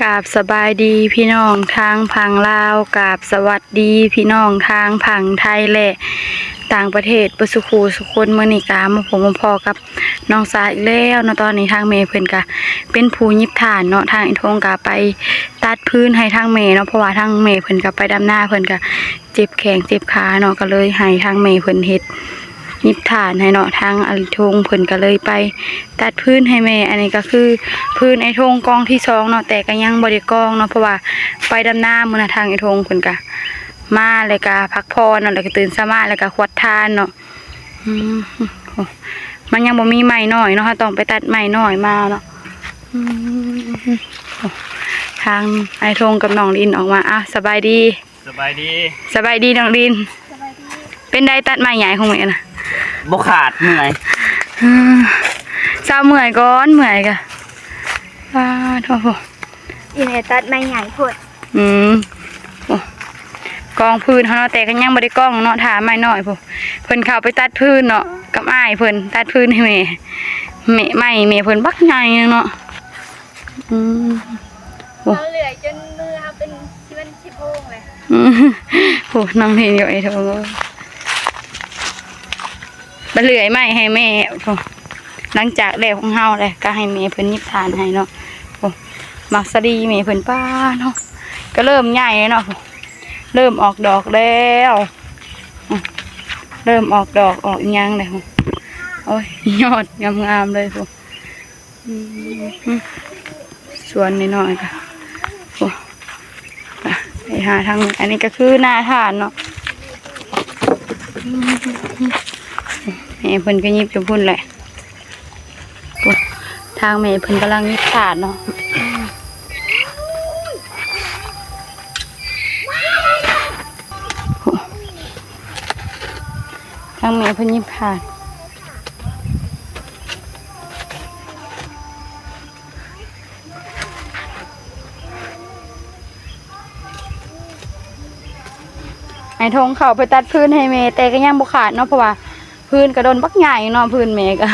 ກາບສະບາຍດີພີ່ນ້ອງທາງຝັ່ງລາວ, ກາບສະຫວັດດີພີ່ນ້ອງທາງຝັ່ງໄທ ແລະ ຕ່າງປະເທດເບິດສູ່ຄູ່ສູ່ຄົນ. ມື້ນີ້ກະມາພົບມາພໍ້ກັບນ້ອງສາອີກແລ້ວເນາະ. ຕອນນີ້ທາງແມ່ເພິ່ນກະເປັນຜູ້ຫຍິບຖ່ານເນາະ, ທາງໄອ້ທົງກະໄປຕັດຟືນໃຫ້ທາງແມ່ເນາະ, ເພາະວ່າທາງແມ່ເພິ່ນກະໄປດຳນາ, ເພິ່ນກະເຈັບແຂ້ງເຈັບຂາເນາະ, ກະເລີຍໃຫ້ທາງແມ່ເພິ່ນເຮັດ ຫຍິບຖ່ານໃຫ້ເນາະ. ທາງໄອ້ທົງເພິ່ນກະເລີຍໄປຕັດຟືນໃຫ້ແມ່. ອັນນີ້ກະຄືຟືນໄອ້ທົງກອງທີສອງເນາະ, ແຕ່ກະຍັງບໍ່ໄດ້ກອງເນາະ ເພາະວ່າໄປດຳນາມື້ນະ. ທາງໄອ້ທົງເພິ່ນກະມາແລ້ວກະພັກຜ່ອນເນາະ, ແລ້ວກະຕື່ນເຊົ້າມາແລ້ວກະຂວັດຖ່ານເນາະ. ອືມ ໂອ້ ມັນຍັງບໍ່ມີໄມ້ນ້ອຍເນາະ, ເຮົາຕ້ອງໄປຕັດໄມ້ນ້ອຍມາເນາະ. ອືມ ໂອ້ ທາງໄອ້ທົງກັບນ້ອງລິນອອກມາ. ອ້າວ ສະບາຍດີ. ສະບາຍດີ ສະບາຍດີນ້ອງລິນ. ສະບາຍດີ. ເປັນໃດຕັດໄມ້ໃຫຍ່ຂອງແມ່ນະ? ບໍ່ຂາດ ເມື່ອຍ. ເອີ ເຊົາເມື່ອຍກ່ອນ ເມື່ອຍກະ ປາດໂທ້ ອີແມ່ຕັດໄມ້ໃຫຍ່ໂພດ. ອືມ ໂອ້ ກອງຟືນເຮົາເນາະ, ແຕ່ກະຍັງບໍ່ໄດ້ກອງເນາະ, ຖ້າໄມ້ນ້ອຍພຸ້ນ. ເພິ່ນເຂົ້າໄປຕັດຟືນເນາະ ກັບອ້າຍເພິ່ນ, ຕັດຟືນໃຫ້ແມ່ ແມ່ ໄມ້ແມ່ເພິ່ນບັກໃຫຍ່ເນາະ. ອືມ ໂອ້ ເຮົາເລື່ອຍຈົນມືເຮົາເປັນ ທີ່ມັນຊິໂພງເລີຍ. ອືມ ໂອ້ ນ້ອງເຫັນຢູ່ໄອ້ໂທງ ມາເລື່ອຍໄມ້ໃຫ້ແມ່. ໂອ້ ຫຼັງຈາກແລ້ວຂອງເຮົາແລ້ວ ກະໃຫ້ແມ່ເພິ່ນຫຍິບຖ່ານໃຫ້ເນາະ. ໂອ້ ໝາກສາລີແມ່ເພິ່ນ ປ້າເນາະ ກະເລີ່ມໃຫຍ່ແລ້ວເນາະ, ເລີ່ມອອກດອກແລ້ວ. ອືມ ເລີ່ມອອກດອກອອກຫຍັງແລ້ວ. ໂອ້ຍ ຍອດງາມໆເລີຍ. ອືມ ສວນນ້ອຍໆ ກະ ໂອ້ ໄປຫາທາງນີ້. ອັນນີ້ກະຄືໜ້າທານເນາະ. ແມ່ເພິ່ນກະຫຍິບຢູ່ພຸ້ນແຫຼະ. ໂອ້ ທາງແມ່ເພິ່ນກຳລັງຫຍິບຖ່ານເນາະ. ໂອ້ ທາງແມ່ເພິ່ນຫຍິບຖ່ານ. ໄອ້ທົງເຂົ້າໄປຕັດຟືນໃຫ້ແມ່ ແຕ່ກະຍັງບໍ່ຂາດເນາະ, ເພາະວ່າຟືນກະດົນບັກໃຫຍ່ເນາະ, ຟືນແມ່ກະ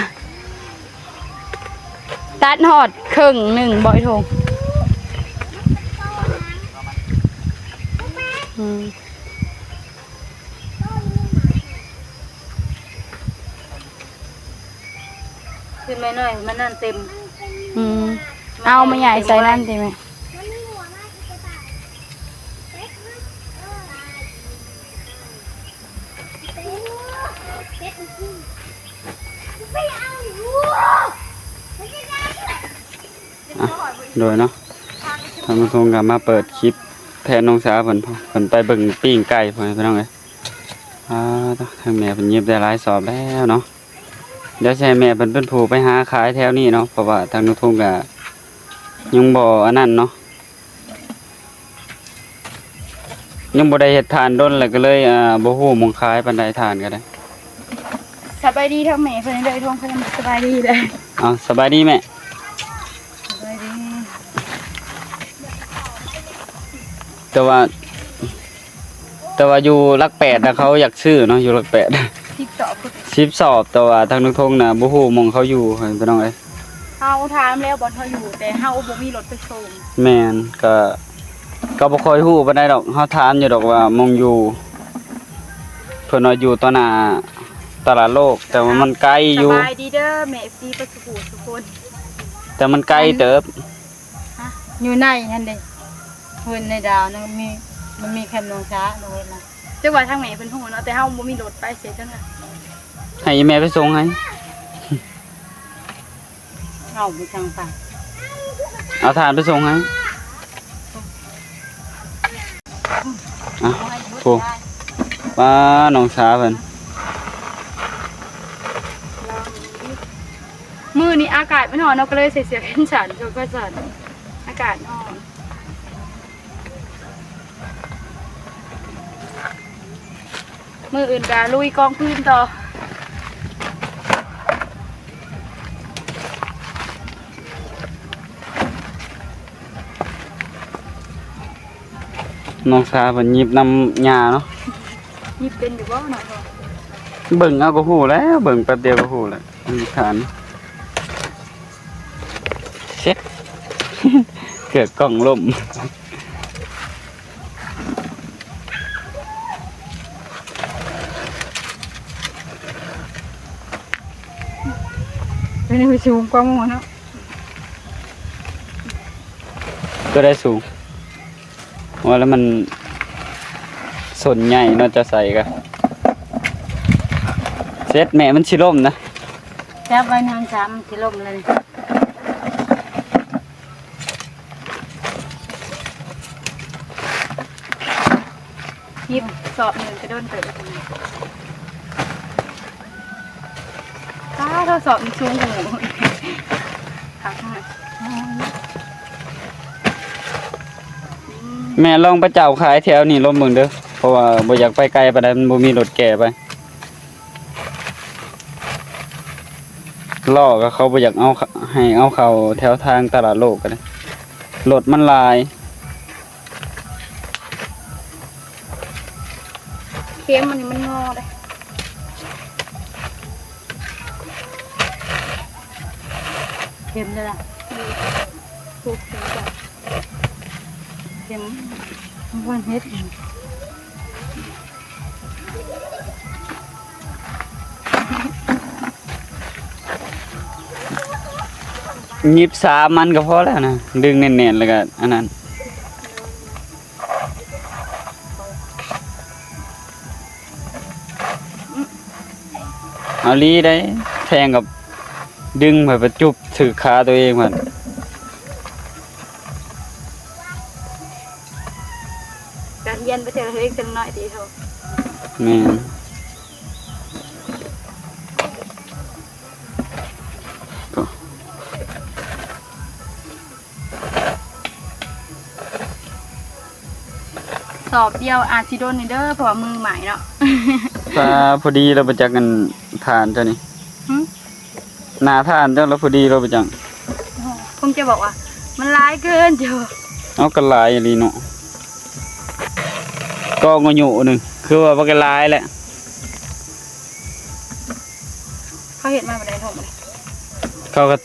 ຕັດຮອດເຄິ່ງໜຶ່ງບໍ່ໄອ້ທົງ. ອືມ ຂຶ້ນໄມ້ນ້ອຍມັນນັ້ນເຕັມ. ອືມ ເອົາໄມ້ໃຫຍ່ໃສ່ນັ້ນຕິແມ່. ອ່ະ ໂດຍເນາະ ທ່ານຜູ້ຊົມກະມາເປີດຄລິບແທນນ້ອງສາເພິ່ນ ເພິ່ນໄປເບິ່ງປີ້ງໄກ່ ພໍ່ແມ່ພີ່ນ້ອງເອີຍ. ອ່າ ທາງແມ່ເພິ່ນຫຍິບໄດ້ຫຼາຍສອບແລ້ວເນາະ. ດຽວຊິໃຫ້ແມ່ເພິ່ນເປັນຜູ້ໄປຫາຂາຍແຖວນີ້ເນາະ, ເພາະວ່າທາງນ້ອງທຸງກະຍັງບໍ່ອັນນັ້ນເນາະ, ຍັງບໍ່ໄດ້ເຮັດຖ່ານດົນ ແລ້ວກະເລີຍ ອ່າ ບໍ່ຮູ້ໝ່ອງຂາຍປານໃດ, ຖ່ານກະໄດ້. ສະບາຍດີທາງແມ່ເພິ່ນເດີ ທາງເພິ່ນສະບາຍດີເດີ. ເອົາ ສະບາຍດີແມ່. ສະບາຍດີ. ແຕ່ວ່າ ແຕ່ວ່າຢູ່ຫຼັກແປດນະ ເຂົາຢາກຊື້ເນາະ, ຢູ່ຫຼັກແປດ ສິບສອບ ສິບສອບ ແຕ່ວ່າທາງນ້ອງທົງນະບໍ່ຮູ້ໝ່ອງເຂົາຢູ່ ພີ່ນ້ອງເອີຍ. ເຮົາຖາມແລ້ວບ່ອນເຂົາຢູ່ ແຕ່ເຮົາບໍ່ມີລົດໄປສົ່ງ. ແມ່ນ ກະ ກະບໍ່ຄ່ອຍຮູ້ປານໃດດອກ, ເຮົາຖາມຢູ່ດອກວ່າໝ່ອງຢູ່ ເພິ່ນວ່າຢູ່ຕໍ່ໜ້າຕະຫຼາດໂລກ ແຕ່ວ່າມັນໄກຢູ່. ສະບາຍດີເດີແມ່ ເອັຟຊີ ເບິດສູ່ຜູ້ສູ່ຄົນ. ແຕ່ມັນໄກເຕີບ. ຮະ ຢູ່ໃນຫັ້ນເດ້ ເພິ່ນໃນດາວນະ ມີ ມັນມີແຄມໜອງຊາເນາະ. ຈັກວ່າທາງແມ່ເພິ່ນຮູ້ເນາະ ແຕ່ເຮົາບໍ່ມີລົດໄປເສຍຈັ່ງໃດ. ໃຫ້ອີແມ່ໄປສົ່ງໃຫ້. ເອົາໄປຈັ່ງໄປ ເອົາຖ່ານໄປສົ່ງໃຫ້. ອ່ະ ໂອ້ ປ້າ ນ້ອງສາເພິ່ນ. ມື້ນີ້ອາກາດມັນຮ້ອນເນາະ ກະເລີຍໃສ່ເສື້ອແຂນສັ້ນ ເສື້ອແຂນສັ້ນ ອາກາດຮ້ອນ. ມື້ອື່ນກະລຸຍກອງຟືນຕໍ່. ນ້ອງສາເພິ່ນຫຍິບນຳຍ່າເນາະ. ຫຍິບເປັນຢູ່ບໍ່ເນາະ? ເບິ່ງເອົາກະຮູ້ແລ້ວ ເບິ່ງແປັບດຽວກະຮູ້ແລ້ວ. ອາຫານ ເຊັດ ເກີດກ້ອງລົ້ມ. ຕົວນີ້ມັນສູງກວ່າໝູ່ເນາະ. ຕົວໃດສູງ? ວ່າແລ້ວມັນສົ້ນໃຫຍ່ເນາະ ເຈົ້າໃສ່ກະເສັດແມ່ ມັນຊິລົ້ມນະ. ຈັບໄວ້ໜຶ່ງສາມ ມັນຊິລົ້ມເລີຍ. ຍິບສອບໜຶ່ງກະດົນເຕີບ. ປ້າດ ທົດສອບນີ້ສູງກວ່າໝູ່. ຄັກມາກ. ແມ່ລອງໄປເຈົ້າຂາຍແຖວນີ້ລອງເບິ່ງເດີ ເພາະວ່າບໍ່ຢາກໄປໄກປານໃດ ມັນບໍ່ມີລົດແກ່ໄປ. ລໍ້ກະເຂົາບໍ່ຢາກເອົາ ໃຫ້ເອົາເຂົ້າແຖວທາງຕະຫຼາດໂລກກະໄດ້ ລົດມັນຫຼາຍ. ເຂັມອັນນີ້ມັນງໍເດ້. ເຂັມເດ້ລະ ອືມ ເຂັມ ເຂັມ ມັນເຮັດ ຍິບສາມອັນກະພໍແລ້ວນະ ດຶງແໜ້ນໆ ແລ້ວກະອັນນັ້ນ. ເອົາຫຼີໄດ໋ ແທງກັບດຶງໄປປະຈຸບຖືກຂາໂຕເອງພັດ. ກະຮຽນໄປເທື່ອເລັກເທື່ອນ້ອຍຕິໂທ. ແມ່ນ. ສອບດຽວອາດຊິດົນນີ້ເດີ ເພາະວ່າມືໃໝ່ເນາະ. ປາ ພໍດີແລ້ວ ບໍ່ຈັກອັນຖ່ານເຈົ້ານີ້. ຫື? ໜ້າຖ່ານເຈົ້າລະພໍດີແລ້ວ ບໍ່ຈັກ. ຄົງຈະບອກວ່າມັນຫຼາຍເກີນເຈົ້າ. ເອົາ ກະຫຼາຍອີ່ຫຼີເນາະ ກອງອາຍຸໜຶ່ງ ຄືວ່າບໍ່ກະຫຼາຍແຫຼະ. ເຂົາເຮັດມາແບບໃດເນາະ ເຂົາກະ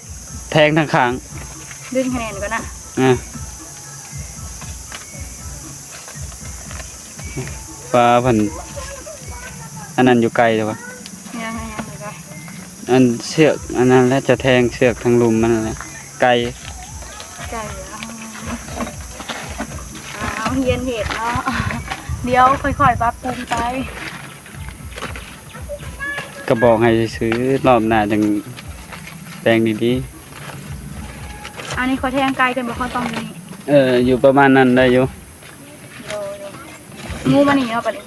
ແທງທາງຂ້າງ ດຶງໃຫ້ແໜ້ນກ່ອນນະ. ອ່າ ປາ ເພິ່ນ ອັນນັ້ນຢູ່ໄກແລ້ວວະ. ຍັງ ຍັງຢູ່ໄກ ອັນເຊືອກອັນນັ້ນແຫຼະ ຈະແທງເຊືອກທາງລຸ່ມມັນນັ້ນແຫຼະ ໄກ ໄກ. ເອົາ ຮຽນເຮັດເນາະ ດຽວຄ່ອຍໆປັບປຸງໄປ. ກະບອກໃຫ້ຊື່ໆ ລອບໜ້າຈັ່ງແປງດີໆ. ອັນນີ້ຂ້ອຍແທງໄກເກີນບໍ່ ຂ້ອຍຕ້ອງຢູ່ນີ້. ເອີ ຢູ່ປະມານນັ້ນໄດ້ຢູ່. ໂດຍ ໂດຍ ງູມານີ້ເນາະ ບາດນີ້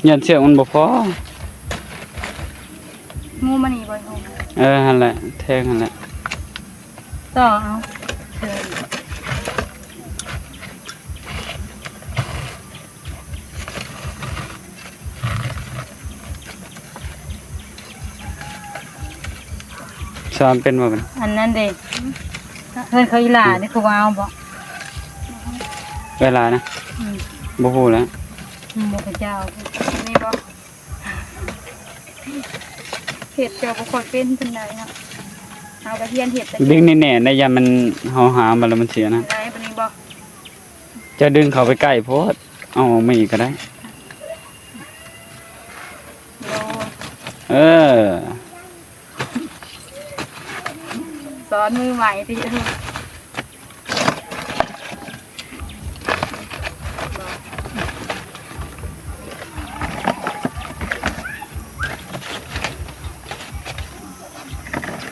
ຢ້ານເຊືອກມັນບໍ່ພໍ. ງູມານີ້ບໍ່? ເອີ ຫັ້ນແຫຼະ ແທງຫັ້ນແຫຼະ ຕໍ່ເອົາ. ສອນເປັນບໍ່ບັດ? ອັນນັ້ນເດ ເຮືອນເຂົາອີ່ຫຼ້ານີ້ ຄືວ່າເອົາບໍ່? ເອື້ອຍຫຼ້ານະ? ອືມ ບໍ່ຮູ້ແລ້ວ ອືມ ບໍ່ເຂົາເຈົ້າ ນີ້ບໍ່? ເຮັດກະບໍ່ຄ່ອຍເປັນປານໃດເນາະ ເຮົາກະຮຽນເຮັດ ດຶງແໜ້ນໆ ໄດ້ ຢ້ານມັນ ເຮົາຫາມາແລ້ວມັນເສຍນະ ໄດ້ປານນີ້ບໍ່? ເຈົ້າດຶງເຂົ້າໄປໃກ້ໂພດ ເອົາອອກມາອີກກະໄດ້. ໂດຍ ເອີ ສອນມືໃໝ່ຕິ.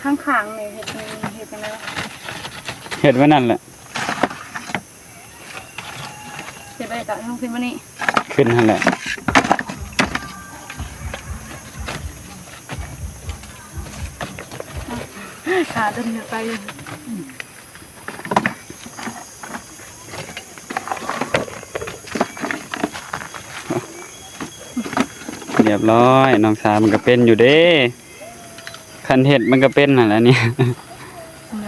ຂ້າງໆ ນີ້ເຮັດ ເຮັດຈັ່ງໃດ? ເຮັດໄວ້ນັ້ນແຫຼະ. ເຮັດໄວ້ກະລົງຂຶ້ນມານີ້ ຂຶ້ນຫັ້ນແຫຼະ. ຂາດົນໄປ ຮຽບຮ້ອຍ ນ້ອງສາວມັນກະເປັນຢູ່ເດ້ ຄັນເຮັດມັນກະເປັນຫັ້ນແຫຼະນີ້. ໂດຍ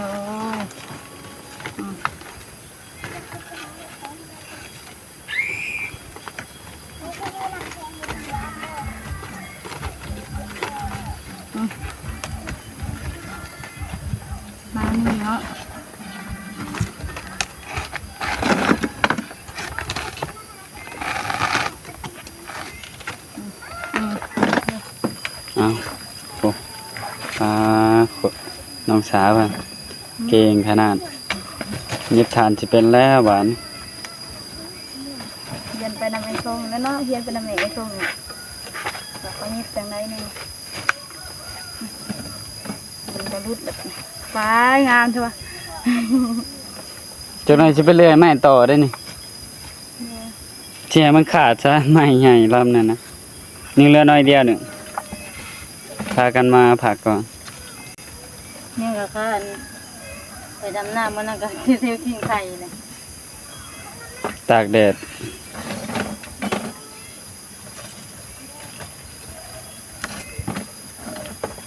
ອືມ. ມານີ້ເນາະ ສາວ ເກັ່ງຂະໜາດ ຫຍິບຖ່ານຊິເປັນແລ້ວບາດນີ້. ຮຽນໄປນຳໄອ້ຊົງແລ້ວເນາະ ຮຽນໄປນຳແມ່ໄອ້ຊົງນີ້ ວ່າເຂົາຫຍິບຈັ່ງໃດແດ່. ມັນກໍຫຼຸດແລ້ວ ປາຍ ງາມແທ້ວະ. ຈັກໜ່ອຍຊິໄປເລື່ອຍໄມ້ຕໍ່ໄດ້ນີ້. ແມ່ນ ຊິໃຫ້ມັນຂາດຊະ ໄມ້ໃຫຍ່ລຳນັ້ນນະ ຍັງເຫຼືອໜ້ອຍດຽວໜຶ່ງ ພາກັນມາພັກກ່ອນ. ຍັງກໍຄານ ໄປດຳນ້ຳ ມື້ນັ້ນກໍ ຊິເຊວກິນໄຂ່ແຫຼະ ຕາກແດດ.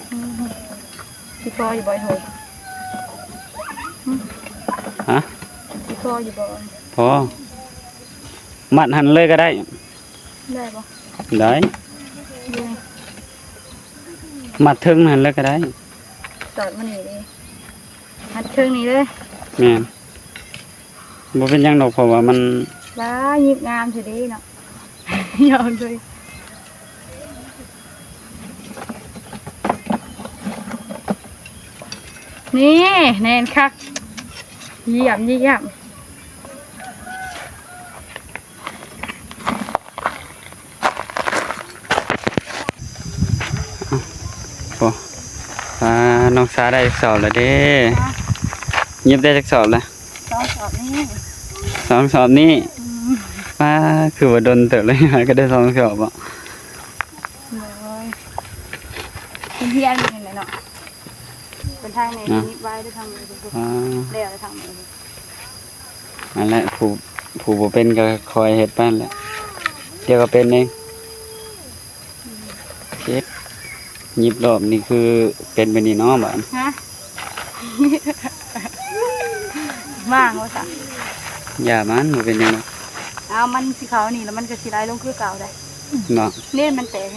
ອືມ ຊິພໍຢູ່ບໍ່ ເຮີຍ? ຮະ? ຊິພໍຢູ່ບໍ່? ພໍ ມັດຫັ້ນເລີຍກໍໄດ້. ໄດ້ບໍ່? ໄດ້ ມັດເທິງຫັ້ນເລີຍກໍໄດ້. ຕອດມານີ້ເດ້ ມັດເທິງນີ້ເດ້. ແມ່ນ. ບໍ່ເປັນຫຍັງດອກ ເພາະວ່າມັນ ວ້າ ຍິບງາມແທ້ເດ້ເນາະ ຍອມເລີຍ. ນີ້ ແໜ້ນຄັກ ຢ້ຽມ ຢ້ຽມ. ໂອ້ ອ່າ ນ້ອງສາໄດ້ຈັກສອບແລ້ວເດ້? ຫຍິບໄດ້ຈັກສອບແລ້ວ? ສອງສອບນີ້ ສອງສອບນີ້. ອືມ ປ້າ ຄືວ່າດົນເຕີບເລີຍ ຫາກໍໄດ້ສອງສອບເບາະ. ໂອ້ຍ ຮຽນຢູ່ນີ້ແຫຼະເນາະ ເປັນທາງແມ່ ອ່າ ນີ້ໄວ້ເດີ ທາງນີ້ ອ່າ ແລ້ວທາງນີ້. ອັນແຫຼະ ຜູ້ ຜູ້ບໍ່ເປັນກໍຄ່ອຍເຮັດໄປຫັ້ນແຫຼະ ດຽວກໍເປັນເອງ. ເຈັບ ຫຍິບລອບນີ້ຄືເປັນແບບນີ້ເນາະບາດ. ຮະ? ວາງວ່າຊັ້ນ ຢ່າມັນ ບໍ່ເປັນຫຍັງດອກ. ເອົາ ມັນຊິເຂົ້ານີ້ ແລ້ວມັນກໍຊິໄຫຼລົງຄືເກົ່າໄດ໋ເນາະ. ນີ້ມັນແຕກ.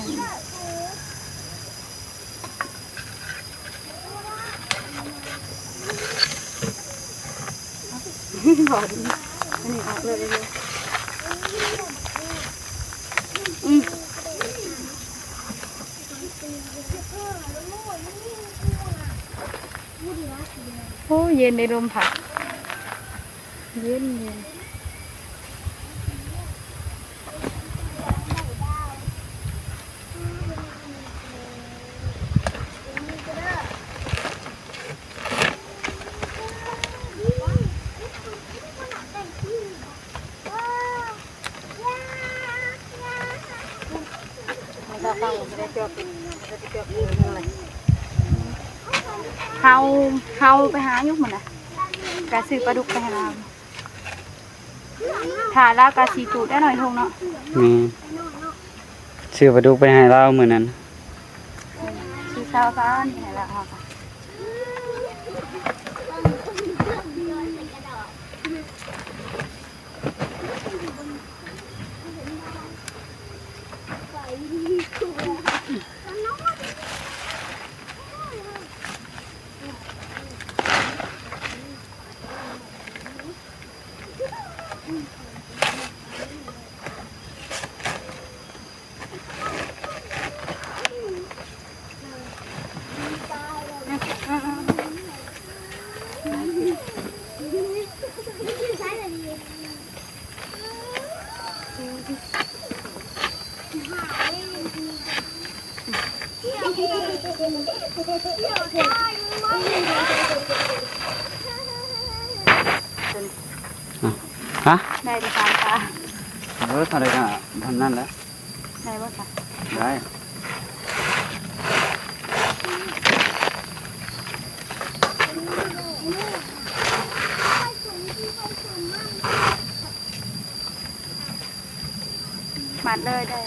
ໂອ້ ເຢັນເດ້ ລົມພັດ ເຢັນໆ. ເຮົາ ເຮົາໄປຫາຢູ່ພຸ້ນນະ ກະຊື້ປາດຸກໄປໃຫ້ລາວ. ຖ້າລາວກະສີ່ຕູດໄດ້ໜ້ອຍທົ່ງເນາະ. ແມ່ນ ຊື້ປາດຸກໄປໃຫ້ລາວມື້ນັ້ນ ຊື້ຊາວຊານີ້ໃຫ້ລາວເຮົາກະ. ຮະ? ໄດ້ແຕ່ສາມຕາ. ເອີ ເທົ່າໃດກໍເທົ່ານັ້ນແຫຼະ. ໄດ້ບໍ່ຊະ? ໄດ້. ມັດເລີຍ ໄດ້.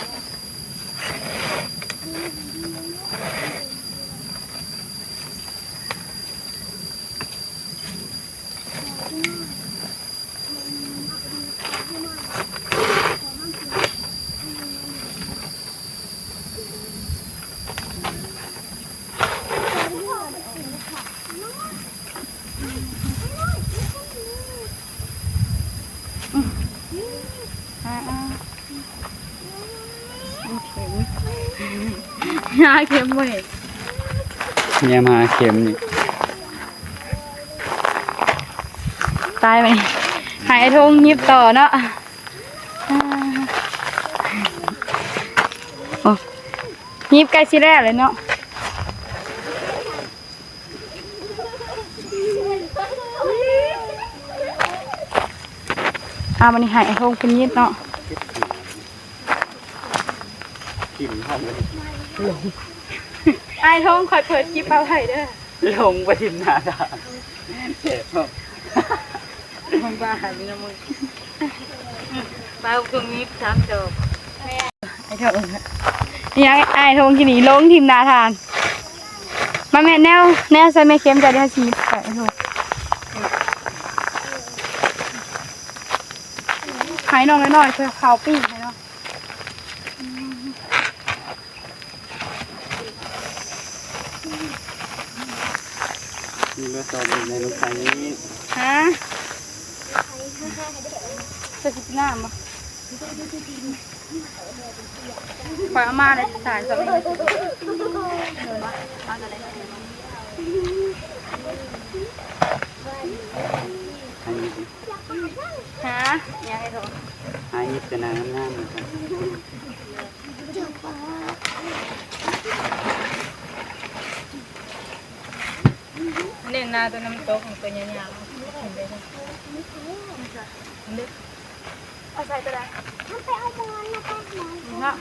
ອາ ເຂັມ ຫາເຂັມບໍ່ນີ້? ແນມຫາເຂັມນີ້. ໄປບາດນີ້ ໃຫ້ອ້າຍທົງຫຍິບຕໍ່ເນາະ. ໂອ້ ຫຍິບໃກ້ຊິແລ້ວແລ້ວເນາະ. ອ່າ ບາດນີ້ໃຫ້ອ້າຍທົງເພິ່ນຫຍິບເນາະ. ຖິ້ມຫ້ອງໄປ ອ້າຍທົງ ຂ້ອຍເປີດຄລິບເອົາໄວ້ເດີ. ລົງໄປຖິ້ມໜ້າດ່ານ ແສບເນາະ. ມັນບ້າຫາຍໄປນຳມຶງ. ປ້າຄົງມີສາມດອກ. ອ້າຍທົງ ອີຫຍັງ ອ້າຍທົງ ກິນນີ້ລົງຖິ້ມໜ້າດ່ານ. ມາແມ່ ແນວ ແນວໃສ່ແມ່ເຂັມ ເຈົ້າ ດຽວຊິໄປ ອ້າຍທົງ ໃຫ້ນ້ອງນ້ອຍໆ ເພື່ອເຂົ້າປີ້ງໃຫ້ເນາະ. ມີເບີສອງຢູ່ໃນລູກໄຊນີ້. ຮະ? ເຈົ້າຊິກິນນ້ຳບໍ່? ຂ້ອຍເອົາມາແລ້ວ ສາຍສອງນີ້. ເດີນມາ ມາຕົວໃດ? ຫາ ຫຍັງ ອ້າຍໂທ? ຫາຫຍິບແຕ່ໜ້າງາມໆ ເນັ້ນໜ້າຕົວນ້ຳຕົກ ຕົວຍາວໆ ເອົາໄປກິນໄດ້ເດີ. ເອົາໃສ່ຕົວໃດ? ມັນໄປເອົາໝອນມາ ໄປໝອນ ເນາະ.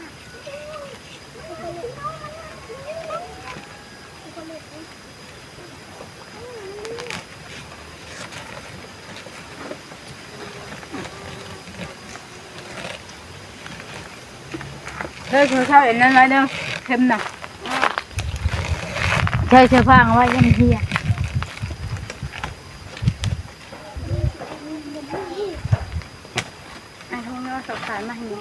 ເຮີ້ຍ ເຂົາເຈົ້າເຫັນນັ້ນໄວ້ເດີ ເຂັມນະ ເຄີຍເຊື່ອຟັງເອົາໄວ້ ຍັງເຮຍ. ອ້າຍ ໂທເນາະ ສອກສາຍມາໃຫ້ແມ່.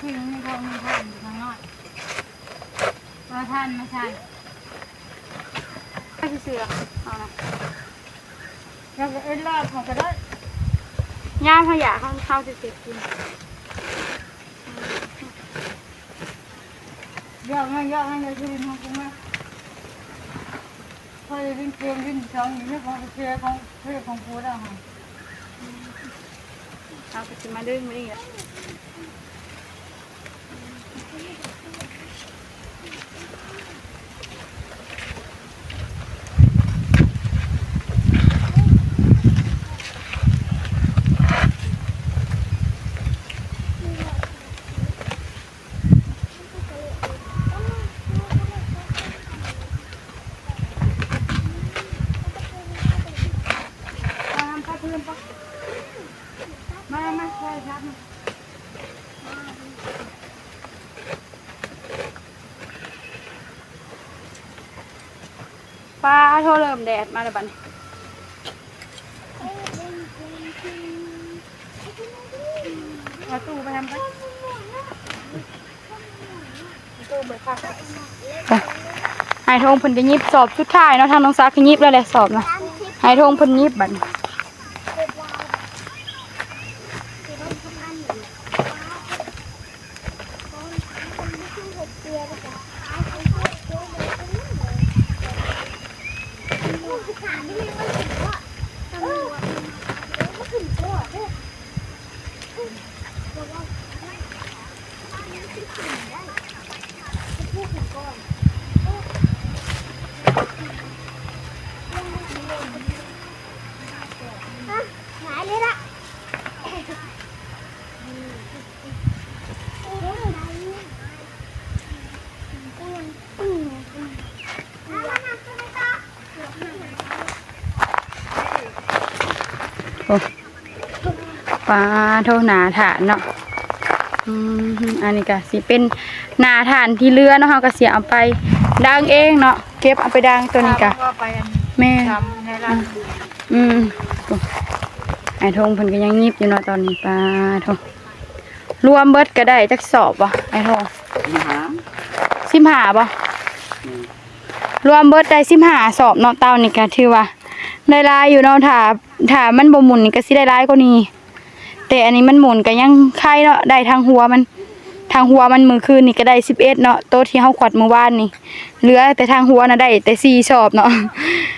ພິ່ງມີພວກມີທ່ານຢູ່ຂ້າງນອກ ເອົາຖ່ານມາໃສ່ ໃຫ້ເສືອເອົານະ. ແລ້ວກໍເອັດລອດເຮົາກໍໄດ້ ຍາມເຮົາຢາກ ເຮົາ ເຮົາຊິເກັບກິນ. ຢາກມາ ຢາກມາ ຢາກຊິຫຼິ້ນຂອງກູມາ ຂ້ອຍຫຼິ້ນເກມ ຫຼິ້ນຊ່ອງນີ້ ຂອງເພ ຂອງເພ ຂອງກູແລ້ວຫັ້ນ ເຮົາກໍຊິມາດຶງມານີ້ແຫຼະ. ມາ ມາ ມາ ຊ່ອຍຈັບມາ. ປາໂທ ເລີ່ມແດດມາແລ້ວບັດນີ້ ເອົາຕູ້ໄປທຳໄປ ຕູ້ໄປພັກ. ອ້າຍໂທງເພິ່ນກໍຫຍິບສອບສຸດທ້າຍເນາະ ທາງນ້ອງສາວກໍຫຍິບແລ້ວແຫຼະສອບນະ ອ້າຍໂທງເພິ່ນຫຍິບບັດນີ້. ໂອ້ ປາໂທ ໜ້າຖ່ານເນາະ. ອືມ ອັນນີ້ກະຊິເປັນໜ້າຖ່ານທີ່ເຫຼືອເນາະ ເຮົາກະຊິເອົາໄປດັງເອງເນາະ ເກັບເອົາໄປດັງ. ໂຕນີ້ກະ ແມ່ນ ອືມ ອ້າຍທົງເພິ່ນກະຍັງຫຍິບຢູ່ເນາະຕອນນີ້. ປາໂທ ລວມເບິດກະໄດ້ຈັກສອບວະອ້າຍທົງ? ສິບຫ້າ ສິບຫ້າບໍ່? ອືມ ລວມເບິດໄດ້ສິບຫ້າສອບເນາະ. ເຕົານີ້ກະຖືວ່າໄດ້ຫຼາຍຢູ່ເນາະ ຖ້າ ຖ້າມັນບໍ່ໝຸນນີ້ກະຊິໄດ້ຫຼາຍກວ່ານີ້. ແຕ່ອັນນີ້ມັນໝຸນກະຍັງໄຄເນາະ ໄດ້ທາງຫົວມັນ ທາງຫົວມັນມື້ຄືນນີ້ກະໄດ້ສິບເອັດເນາະ ໂຕທີ່ເຮົາຂວັດມື້ວານນີ້ ເຫຼືອແຕ່ທາງຫົວນະໄດ້ແຕ່ສີ່ສອບເນາະ.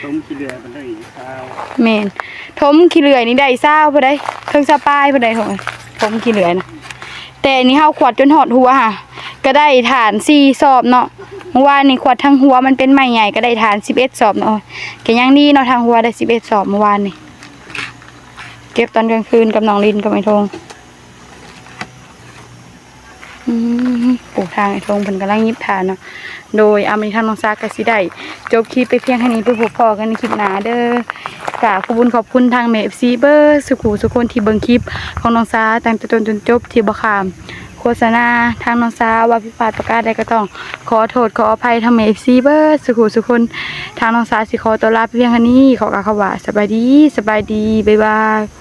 ຖົມຂີ້ເຫຼືອຍມັນໄດ້ຊາວ ແມ່ນ ຖົມຂີ້ເຫຼືອຍນີ້ໄດ້ຊາວພຸ້ນໃດ ເຖິງຊາວປາຍພຸ້ນໃດ ຖົມຂີ້ເຫຼືອຍນະ. ແຕ່ອັນນີ້ເຮົາຂວັດຈົນຮອດຫົວຫາ ກະໄດ້ຖ່ານສີ່ສອບເນາະ. ມື້ວານນີ້ຂວັດທາງຫົວມັນເປັນໄມ້ໃຫຍ່ ກະໄດ້ຖ່ານສິບເອັດສອບເນາະ. ກະຍັງດີເນາະ ທາງຫົວໄດ້ສິບເອັດສອບມື້ວານນີ້. ເກັບຕອນກາງຄືນກັບນ້ອງລິນກັບອ້າຍທົງ. ອືມ ໂອ້ ທາງອ້າຍທົງເພິ່ນກຳລັງຫຍິບຖ່ານເນາະ. ໂດຍ ອາ ມື້ນີ້ທາງນ້ອງສາກະຊິໄດ້ຈົບຄລິບໄປພຽງເທົ່ານີ້ ໄປພົບພໍ້ກັນໃນຄລິບໜ້າເດີ. ກາບຂອບຄຸນຂອບຄຸນທາງແມ່ເອັຟຊີເບິດສູ່ຜູ້ສູ່ຄົນທີ່ເບິ່ງຄລິບຂອງນ້ອງສາຕັ້ງແຕ່ຕົ້ນຈົນຈົບ ທີ່ບໍ່ຂ້າມໂຄສະນາ. ທາງນ້ອງສາວ່າຜິດພາດປະການໃດກະຕ້ອງຂໍໂທດຂໍອະໄພທາງແມ່ເອັຟຊີເບິດສູ່ຜູ້ສູ່ຄົນ. ທາງນ້ອງສາຊິຂໍຕົວລາໄປພຽງເທົ່ານີ້ ຂໍກ່າວຄຳວ່າສະບາຍດີ ສະບາຍດີ ບາຍບາຍ.